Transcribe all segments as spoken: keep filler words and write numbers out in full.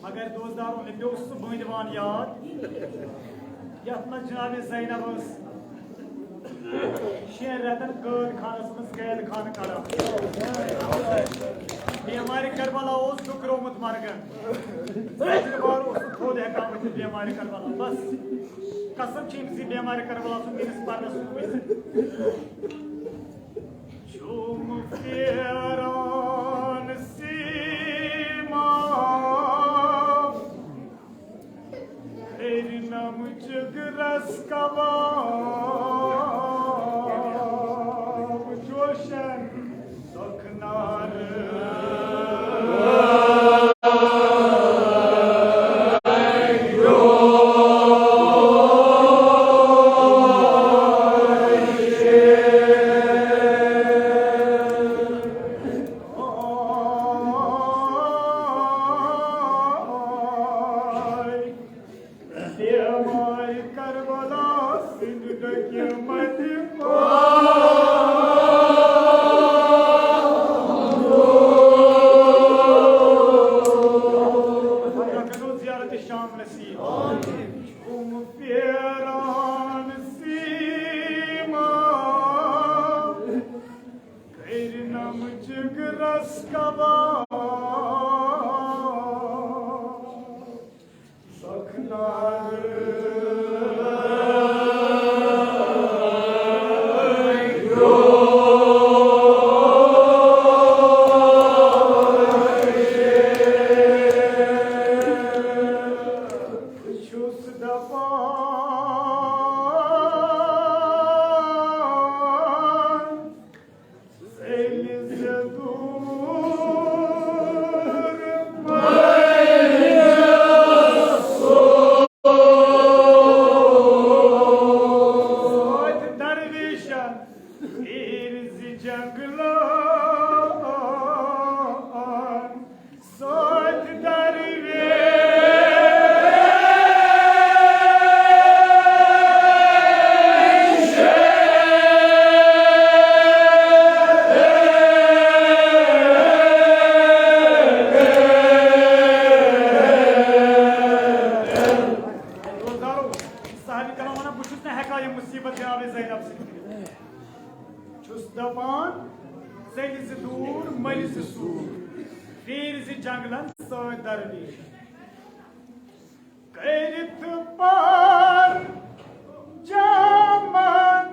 مگر دوستدارو، مےٚ پیوٚو سُہ بٲنِوان یاد، یَتھ منٛز جناب زینب ٲس شٮ۪ن رٮ۪تن قٲد خانس منٛز قید خانہٕ کڑان۔ بیمارِ کربلا اوس ٹُکرومُت مرگن۔ ذِکرِ بار اوس نہٕ تھوٚد ہٮ۪کان ؤتھِتھ بیمارِ کربلا۔ بس، قسم چھِ أمِس یہِ بیمارِ کربلا سُنٛد میٲنِس پرنس سُنٛد ؤسِتھ۔ چھُم پھیران سیما، کٔرۍ نم جگرس کباب جوشن سۄکھنارٕ۔ بیمارِ کربلا سٕنٛدِ ڈۄکہِ مَتہِ پاو۔ خدا کرو زیارت شام نصیب۔ چھُم پھیران سیما، کٔرۍ نم جگرس کباب سۄکھنارٕ۔ چھُس دپان، ژٔلۍ زِ دوٗر مٔلۍ سۭتۍ درویشن، پھیٖرۍ زِ جنگلن۔ سۭتۍ درویش۔ دوستدارو، سارنٕے کران ونان، بہٕ چھُس نہٕ ہٮ۪کان یہِ مُصیٖبت جناب زینب سۭتۍ کٔرِتھ۔ چھُس دپان، ژٔلۍ زِ دوٗر، مٔلۍ زِ سوٗر، پھیٖرۍ زِ جنگلن سۭتۍ درویش۔ کٔرِتھ پار جامن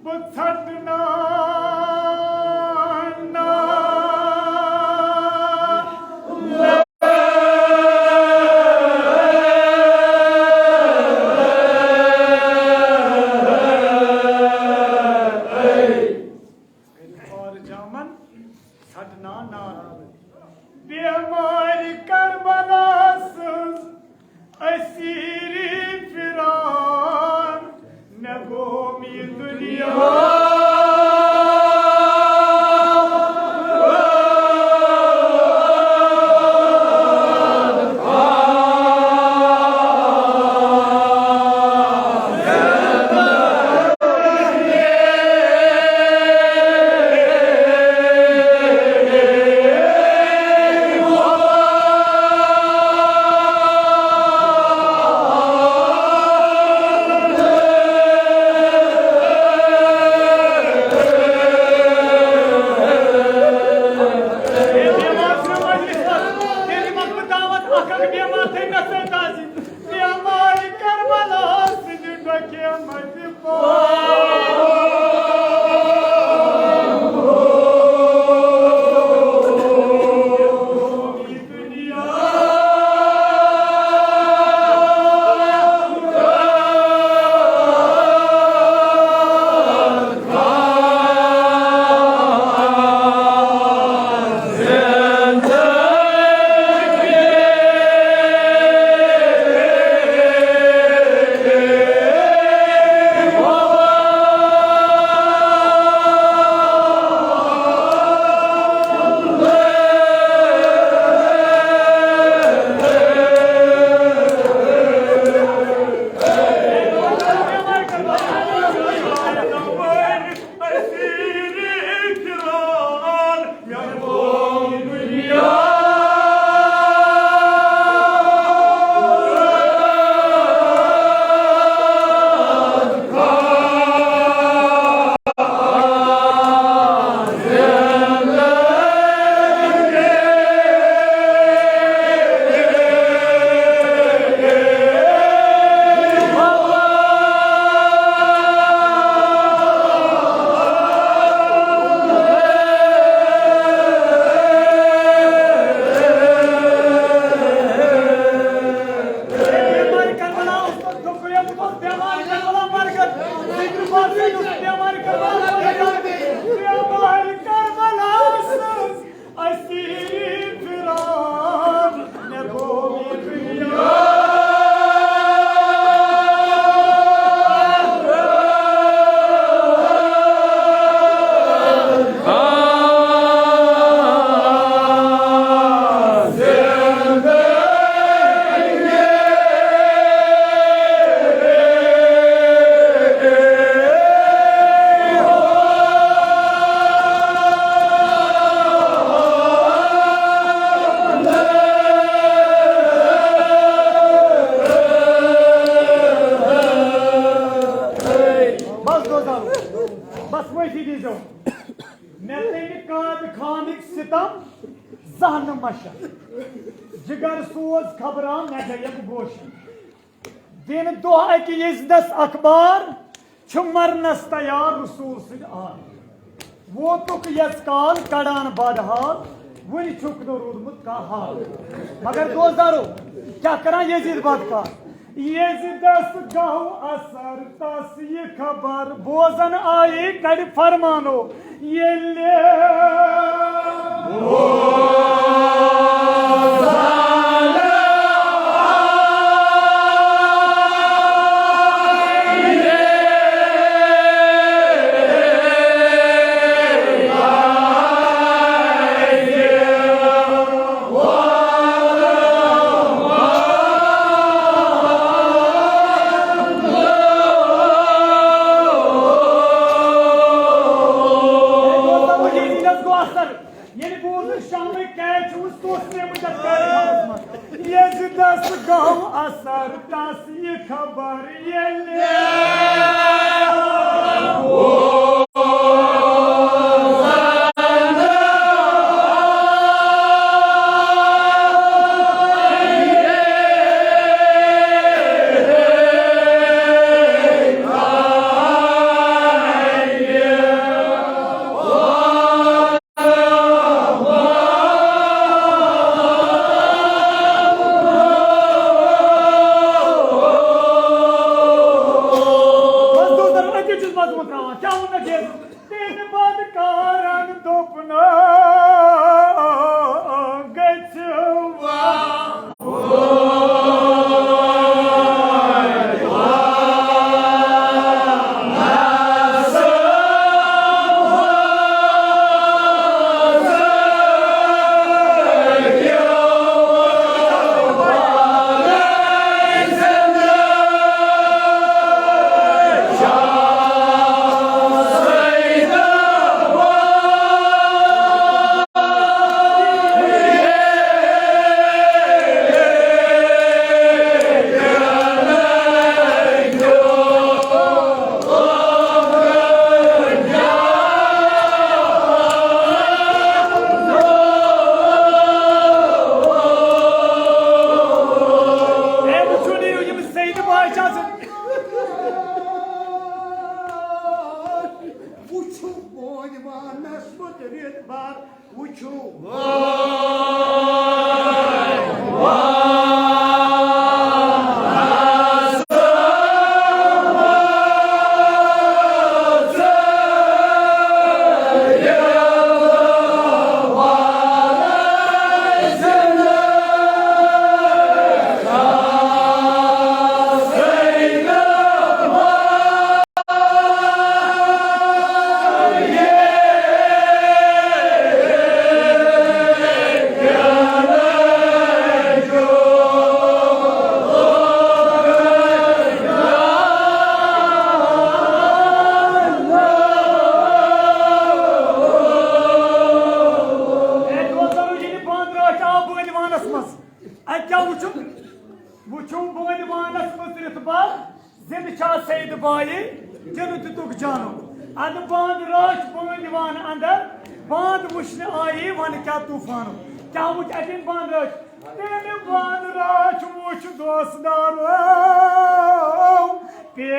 بہٕ ژھٹناو۔ کٔرِتھ پار جامن ژھٹناو۔ بیمارِ کربلا سٕنٛز اسیری فرار، مےٚ گوم یہِ دُنیا۔ بیمار کربلا سٕنٛدِ ڈۄکھِ منٛزِ پاو۔ زانٛہہ نہٕ مَشَن۔ جِگر سوز خبرا مےٚ گٔیَکھ گوشَن۔ دِن دۄہ اَکہِ یزدَس اخبار، چھُ مرنَس تیار رسول سٕنٛدۍ آل۔ ووتُکھ یَس کال کڑان بد حال، وُنہِ چھُکھ نہٕ روٗدمُت کانٛہہ حال۔ مگر دوستدارو، کیٛاہ کران یزید بد کال؟ یزیدس گوٚو اثر تس یہِ خبر، بوزن آیی کڑِ فرمانو ییٚلہِ۔ ییٚلہِ بوٗزُن شامٕکۍ کیٛازِ چھُ وُنہِ توسہٕ نیمٕتۍ یَتھ کارِ خانَس منٛز؟ یزیدس گوٚو اثر تس یہِ خبر ییٚلہِ۔ مزدوٗر أتی چھُس مزٕ وُتراوان، کیٛاہ ووٚن مےٚ گیس؟ تٔمۍ بنٛد کارن دوٚپ نہٕ گٔژھِو۔ ہے، وٕچھِو، نیٖرِو، یِم سیدٕ بایہِ چھِ آسان۔ وٕچھِو، بٲنۍ وانَس منٛز رِت بار، وٕچھِو۔ ہے دوستو، ییٚلہِ بانٛدرا آو بٲنۍ وانَس منٛز، اَتہِ کیٛاہ وُچھُن؟ وُچھِو بٲنۍ وانَس منٛز رِت بار، زِنٛدٕ چھا سید بایہِ، کِنہٕ دِتُکھ جانُک؟ اَدٕ بانٛد رٲچھ بٲنۍ وان اَندر، بانٛد وُچھنہِ آیی وَنہٕ کیٛاہ طوٗفانُک۔ کیٛاہ وُچھ اَتٮ۪ن بانٛد رٲچھ؟ تیٚلہِ بانٛد رٲچھ وُچھ دوستدارو، پے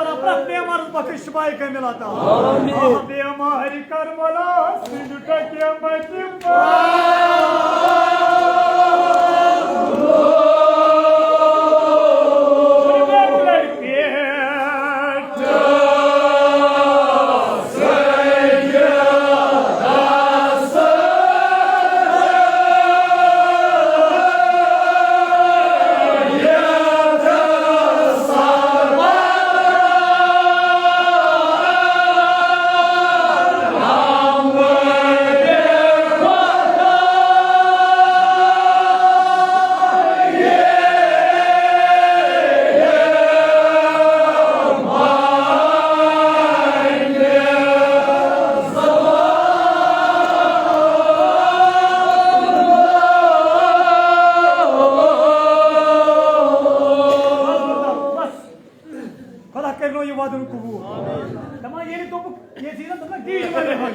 پرٛٮ۪تھ بیمارس بخش شفاء کامل عطا۔ آمین۔ آ بیمارِ کربلا سٕنٛدِ ٹۄپہِ مَتہِ پاک۔ خۄدا کٔرِنو یہِ وَدُن قبوٗل۔ دَپان ییٚلہِ دوٚپُکھ، ییٚلہِ زیٖنَس دوٚپُکھ، "دی یِمَن یِمَن۔"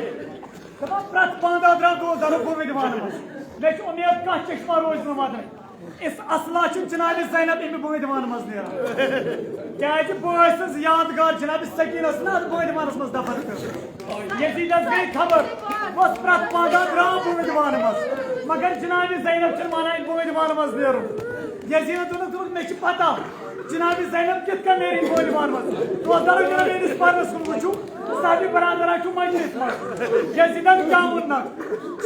دَپان پرٛٮ۪تھ بانٛدا درٛاو دۄہ زَرُن بُمہِ دِوان منٛز۔ مےٚ چھِ اُمید کانٛہہ چشمہ روزِ نہٕ وَدُن۔ اِس اصلا چھُ جناب زینب اَمہِ بُمہِ دِوان منٛز نیران۔ کیٛازِ بہٕ ٲسٕس یادگار جناب سکیٖنَس نہٕ اَتھ بُمہِ دِوانَس منٛز دَفن کٔر۔ یزیٖدَس گٔے خبر، بہٕ اوسُس پرٛٮ۪تھ پانٛژھ دۄہ درٛاو بُمہِ دِوان منٛز۔ مگر جناب زینب چھِنہٕ مانان اَمہِ بُمہِ دِوان منٛز نیرُن۔ یزیٖدَن دوٚپُکھ، دوٚپُکھ، "مےٚ چھِ پَتہ، جناب زینب کِتھ کٔنۍ نیرِ یہِ بُمہِ دِوان منٛز؟" دوستانو، جناب میٲنِس پرنَس کُن وٕچھِو، صاحبِ برادرہ چھُ مجلس منٛز۔ یزیٖدَن کیٛاہ ووٚن نہ؟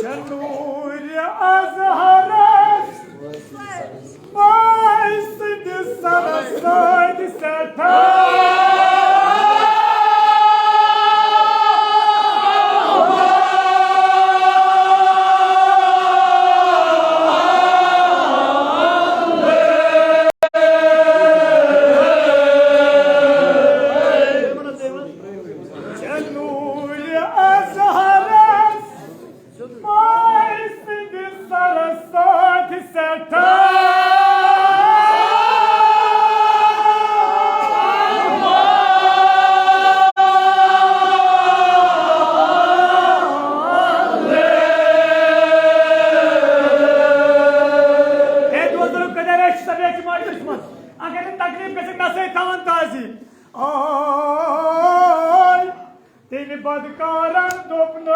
چھےٚ نوٗرِ اظہرَس ماے سٕنٛدِ سرس سۭتۍ سٮ۪ٹھاہ۔ چھےٚ نوٗرِ اظہرس ماے سٕنٛدِ سرس سۭتۍ سٮ۪ٹھاہ۔ ہے دوستو، قدر ٲسۍ سبیت مجلس منٛز۔ اگر نہٕ تکلیف گژھِ، مےٚ سۭتۍ تھاوان تعزیٖم۔ آے تیٚلہِ بدکارن دوٚپنکھ،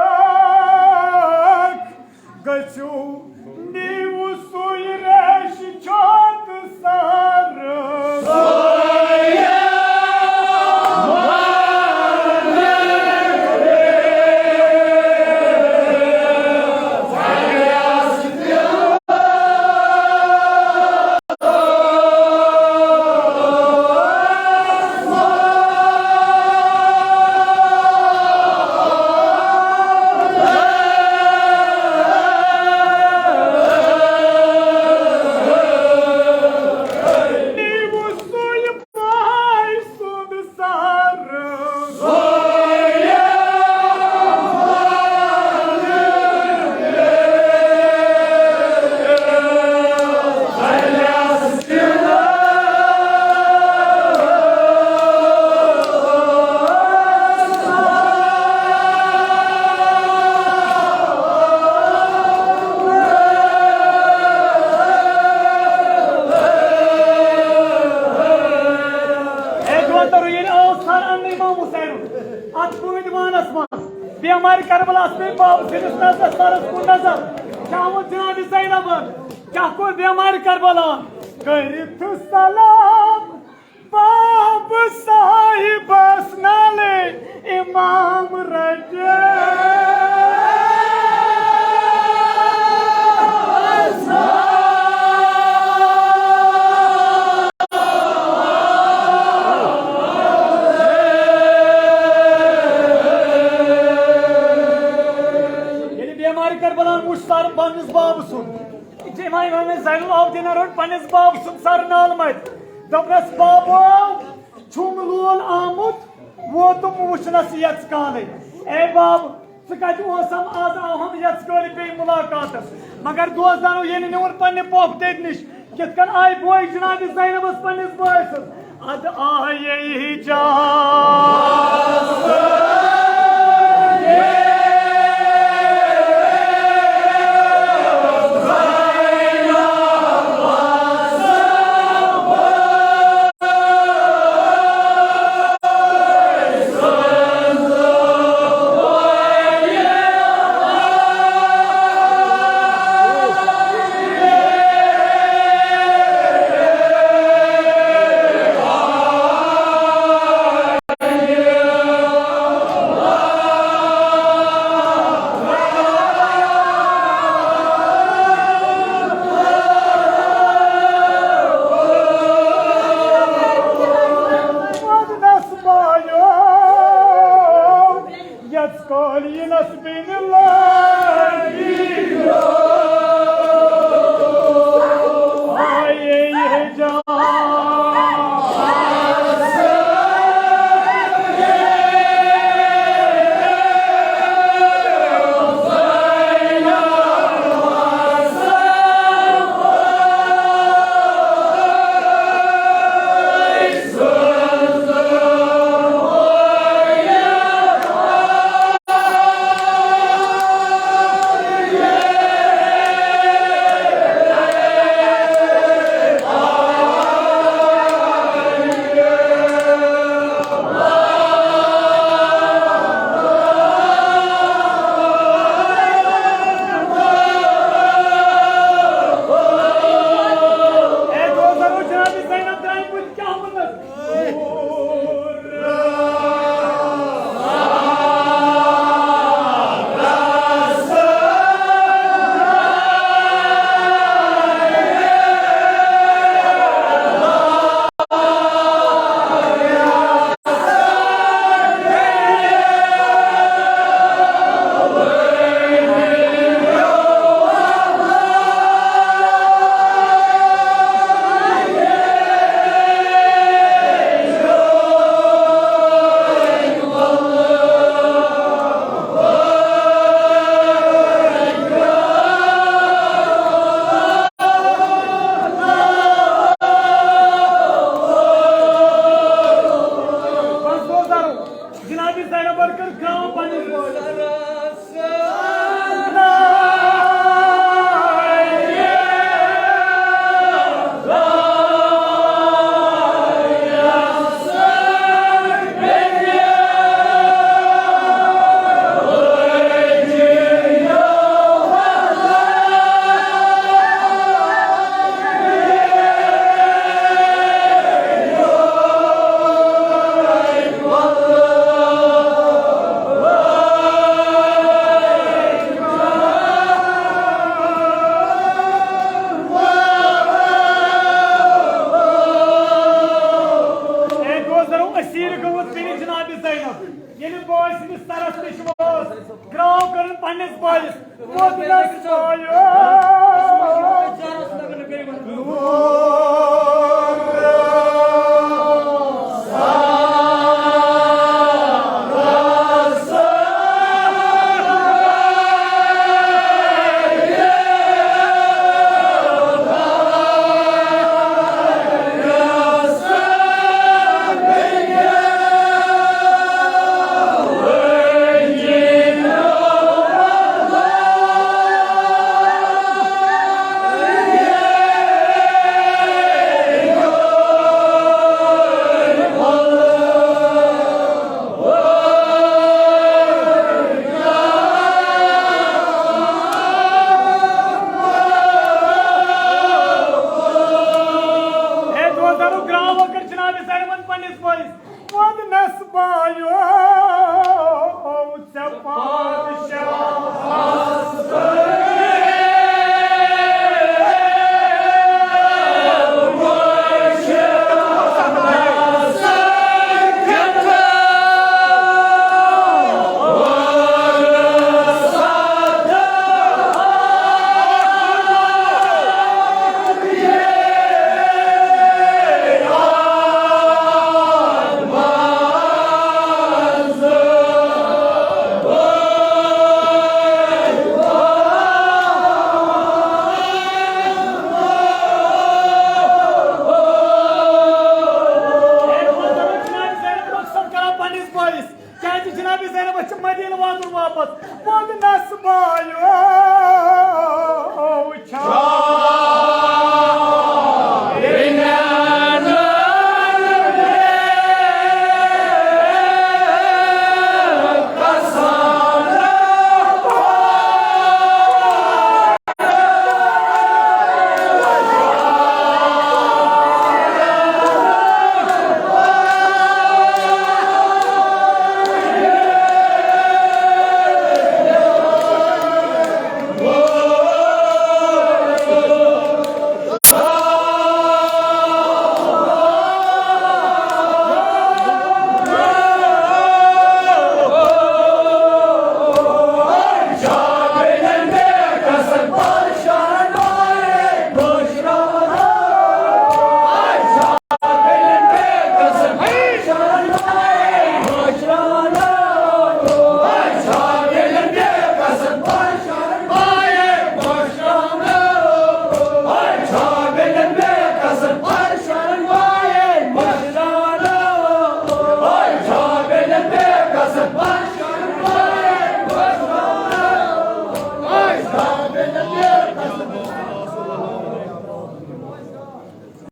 "گٔژھِو، نِیِو سُے ریشہِ چھۄت سر۔" اے دوستو، ییٚلہِ آو سر اننہٕ امام حسینُن اتھ بُمہِ دِوانس منٛز، بیمارِ کربلاہس پیٚیہِ بابہٕ سٕنٛدِس نظرس، سرس کُن نظر۔ کیٛاہ ووٚن جناب زینبن؟ کیٛاہ کوٚر بیمارِ کربلاہن؟ کٔرِتھ سلام بابہٕ صاحبس نالے امام رٹے۔ ییٚلہِ بیمارِ کربلاہن وُچھ سر پننِس بابہٕ سُنٛد، امام زین العابدین روٚٹ پننِس بابہٕ سُنٛد سر نالہٕ متہِ۔ دوٚپنس، "بابو، چھُم لول آمُت، ووتُم وُچھنس یژھ کالے۔ اے بابہٕ، ژٕ کتہِ اوسم؟ از آوہم یژھ کالہِ بیٚیہِ مُلاقاتس۔" مگر دوستانو، ییٚلہِ نیوٗن پننہِ پۄپھ دٮ۪دِ نِش، کِتھ کٔنۍ آیہِ بوے جناب زینبس پننِس بٲے سٕنٛز؟ ادٕ آیے جان۔ قٲلیٖنَس بِنہِ لٲگِتھ آیے یہِ جان۔ جناب زینبن کٔر کٲم پننِس بٲیِس۔ اے گوزرو، اسیٖر گٔمٕژ پیٚیہِ جناب زینب۔ ییٚلہِ بٲے سٕنٛدِس سرس نِش وٲژ، گرٛاو کٔرٕن پننِس بٲیِس، ووٚدنس بٲیو۔ ہے دوستانو، گرٛاو کٔر جناب زینبن پننِس بٲیِس۔ وَنَس بایو، ژےٚ پادشاہ۔ پننِس بٲیِس، کیازِ جناب زینبس چھُ مدینہٕ واتُن واپس۔ وَنَس بایو، چھا